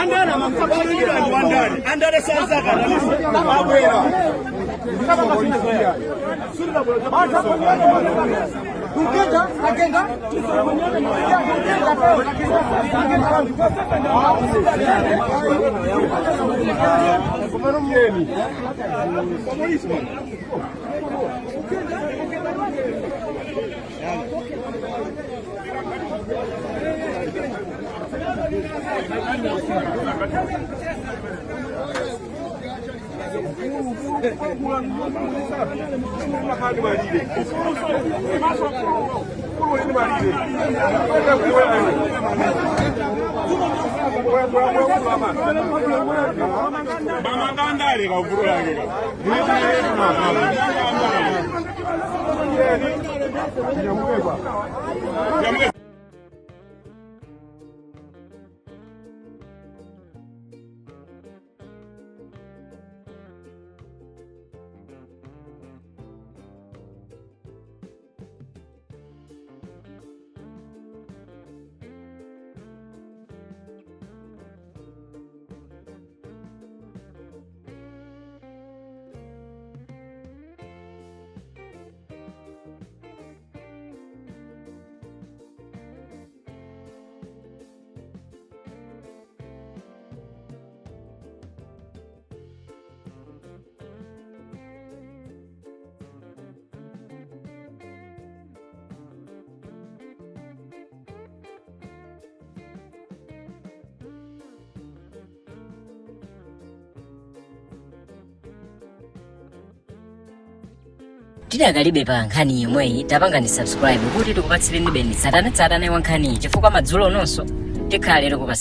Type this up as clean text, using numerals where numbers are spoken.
Andale amamkapalira ndi wandale. Andale sanzaka abwera. Mamangandale kavuto lake ka. Nyamuke. Tidakalibe pa nkhani yomweyi, tapangani subscribe kuti tikupatsireni tsatanetsatane wa nkhaniyi, chifukwa madzulo nonso tikhale tikupatsa.